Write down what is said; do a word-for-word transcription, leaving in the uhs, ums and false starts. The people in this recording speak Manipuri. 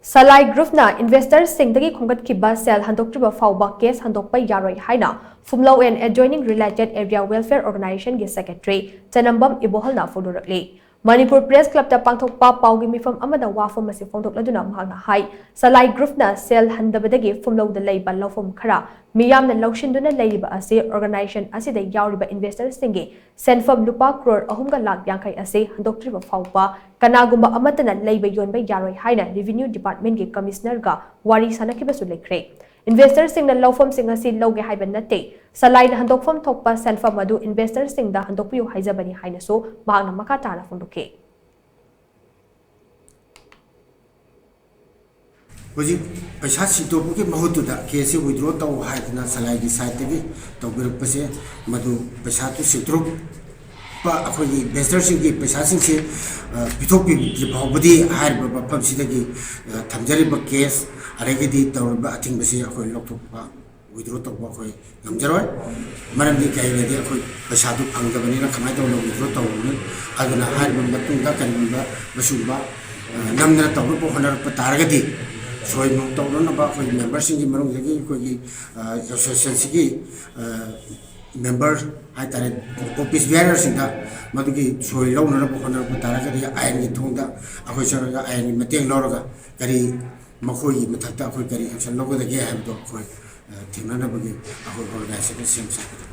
ꯁꯂꯥꯏ ꯒ꯭ꯔꯨꯞꯅ ꯏꯟꯚꯦꯁꯇꯔꯁꯤꯡꯗꯒꯤ ꯈꯣꯝꯒꯠꯈꯤꯕ ꯁꯦꯜ ꯍꯟꯗꯣꯛꯇ꯭ꯔꯤꯕ ꯐꯥꯎꯕ ꯀꯦꯁ ꯍꯟꯗꯣꯛꯄ ꯌꯥꯔꯣꯏ ꯍꯥꯏꯅ ꯐꯨꯝꯂꯧ and Adjoining Related Area Welfare Organization ꯒꯤ ꯁꯦꯀ꯭ꯔꯦꯇꯔꯤ ꯆꯅꯝꯕꯝ ꯏꯕꯣꯍꯜꯅ ꯐꯣꯡꯗꯣꯔꯛꯂꯤ꯫ ꯃꯅꯤꯄꯨꯔ ꯄ꯭ꯔꯦꯁ ꯀ꯭ꯂꯕꯇ ꯄꯥꯡꯊꯣꯛꯄ ꯄꯥꯎꯒꯤ ꯃꯤꯐꯝ ꯑꯃꯗ ꯋꯥꯐꯝ ꯑꯁꯤ ꯐꯣꯡꯗꯣꯛꯂꯗꯨꯅ ꯃꯍꯥꯛꯅ ꯍꯥꯏ, ꯁꯂꯥꯏ ꯒ꯭ꯔꯨꯞꯅ ꯁꯦꯜ ꯍꯟꯗꯕꯗꯒꯤ ꯐꯨꯝꯂꯧꯗ ꯂꯩꯕ ꯂꯧꯐꯝ ꯈꯔ ꯃꯤꯌꯥꯝꯅ ꯂꯧꯁꯤꯟꯗꯨꯅ ꯂꯩꯔꯤꯕ ꯑꯁꯤ ꯑꯣꯔꯒꯅꯥꯏꯖꯦꯁꯟ ꯑꯁꯤꯗ ꯌꯥꯎꯔꯤꯕ ꯏꯟꯚꯦꯁꯇꯔꯁꯤꯡꯒꯤ ꯁꯦꯟꯐꯝ ꯂꯨꯄꯥ ꯀ꯭ꯔꯣꯔ ꯑꯍꯨꯝꯒ ꯂꯥꯈ ꯌꯥꯡꯈꯩ ꯑꯁꯤ ꯍꯟꯗꯣꯛꯇ꯭ꯔꯤꯕ ꯐꯥꯎꯕ ꯀꯅꯥꯒꯨꯝꯕ ꯑꯃꯠꯇꯅ ꯂꯩꯕ ꯌꯣꯟꯕ ꯌꯥꯔꯣꯏ ꯍꯥꯏꯅ ꯔꯦꯚꯤꯅ꯭ꯌꯨ ꯗꯤꯄꯥꯔꯠꯃꯦꯟꯒꯤ ꯀꯃꯤꯁꯅꯔꯒ ꯋꯥꯔꯤ ꯁꯥꯟꯅꯈꯤꯕꯁꯨ ꯂꯩꯈ꯭ꯔꯦ꯫ ꯏꯟꯚꯦꯁꯇꯔꯁꯤꯡꯅ ꯂꯧꯐꯝꯁꯤꯡ ꯑꯁꯤ ꯂꯧꯒꯦ ꯍꯥꯏꯕ ꯅꯠꯇꯦ, ꯁꯂꯥꯏꯅ ꯍꯟꯗꯣꯛꯐꯝ ꯊꯣꯛꯄ ꯁꯦꯟꯐꯝ ꯑꯗꯨ ꯏꯟꯚꯦꯁꯇꯔꯁꯤꯡꯗ ꯍꯟꯗꯣꯛꯄꯤꯌꯨ ꯍꯥꯏꯖꯕꯅꯤ ꯍꯥꯏꯅꯁꯨ ꯃꯍꯥꯛꯅ ꯃꯈꯥ ꯇꯥꯅ ꯐꯣꯡꯗꯣꯛꯈꯤ꯫ ꯍꯧꯖꯤꯛ ꯄꯩꯁꯥ ꯁꯤꯟꯗꯣꯛꯄꯒꯤ ꯃꯍꯨꯠꯇꯨꯗ ꯀꯦꯁꯁꯤ ꯋꯤꯗ꯭ꯔꯣ ꯇꯧ ꯍꯥꯏꯗꯅ ꯁꯂꯥꯏꯒꯤ ꯁꯥꯏꯠꯇꯒꯤ ꯇꯧꯕꯤꯔꯛꯄꯁꯦ, ꯃꯗꯨ ꯄꯩꯁꯥꯗꯨ ꯁꯤꯟꯗꯣꯔꯛꯄ ꯑꯩꯈꯣꯏꯒꯤ ꯏꯟꯚꯦꯁꯇꯔꯁꯤꯡꯒꯤ ꯄꯩꯁꯥꯁꯤꯡꯁꯤ, ꯑ, ꯄꯤꯊꯣꯛꯄꯤꯗ꯭ꯔꯤ ꯐꯥꯎꯕꯗꯤ ꯍꯥꯏꯔꯤꯕ ꯃꯐꯝꯁꯤꯗꯒꯤ, ꯑ, ꯊꯝꯖꯔꯤꯕ ꯀꯦꯁ ꯑꯗꯒꯤꯗꯤ ꯇꯧꯔꯤꯕ ꯑꯊꯤꯡꯕꯁꯤ ꯑꯩꯈꯣꯏ ꯂꯧꯊꯣꯛꯄ, ꯋꯤꯗ꯭ꯔꯣ ꯇꯧꯕ ꯑꯩꯈꯣꯏ ꯉꯝꯖꯔꯣꯏ꯫ ꯃꯔꯝꯗꯤ ꯀꯩꯒꯤꯅꯣꯗꯤ ꯑꯩꯈꯣꯏ ꯄꯩꯁꯥꯗꯨ ꯐꯪꯗꯕꯅꯤꯅ ꯀꯃꯥꯏꯅ ꯇꯧꯅ ꯋꯤꯗ꯭ꯔꯣ ꯇꯧꯔꯨꯅꯤ? ꯑꯗꯨꯅ ꯍꯥꯏꯔꯤꯕ ꯃꯇꯨꯡꯗ ꯀꯔꯤꯒꯨꯝꯕ ꯃꯁꯤꯒꯨꯝꯕ, ꯑ, ꯅꯝꯗꯅ ꯇꯧꯅꯕ ꯍꯣꯠꯅꯔꯛꯄ ꯇꯥꯔꯒꯗꯤ, ꯁꯣꯏ ꯅꯣꯡ ꯇꯧꯗꯅꯕ ꯑꯩꯈꯣꯏꯒꯤ ꯃꯦꯝꯕꯔꯁꯤꯡꯒꯤ ꯃꯅꯨꯡꯗꯒꯤ ꯑꯩꯈꯣꯏꯒꯤ, ꯑ, ꯑꯦꯁꯣꯁꯤꯌꯦꯁꯟꯁꯤꯒꯤ, ꯑ, ꯃꯦꯝꯕꯔ ꯍꯥꯏꯇꯥꯔꯦ, ꯑꯣꯐꯤꯁ ꯕꯤꯌꯥꯔꯔꯁꯤꯡꯗ ꯃꯗꯨꯒꯤ ꯁꯣꯏ ꯂꯧꯅꯅꯕ ꯍꯣꯠꯅꯔꯛꯄ ꯇꯥꯔꯒꯗꯤ ꯑꯥꯏꯟꯒꯤ ꯊꯣꯡꯗ ꯑꯩꯈꯣꯏ ꯆꯠꯂꯒ ꯑꯥꯏꯟꯒꯤ ꯃꯇꯦꯡ ꯂꯧꯔꯒ ꯀꯔꯤ ꯃꯈꯣꯏꯒꯤ ꯃꯊꯛꯇ ꯑꯩꯈꯣꯏ ꯀꯔꯤ ꯑꯦꯛꯁꯟ ꯂꯧꯒꯗꯒꯦ ꯍꯥꯏꯕꯗꯣ ꯑꯩꯈꯣꯏ, ꯑ, ꯊꯦꯡꯅꯅꯕꯒꯤ ꯑꯩꯈꯣꯏ ꯑꯣꯔꯒꯅꯥꯏꯖꯦꯁꯟ ꯁꯦꯝ ꯁꯥꯒꯗꯕꯅꯤ꯫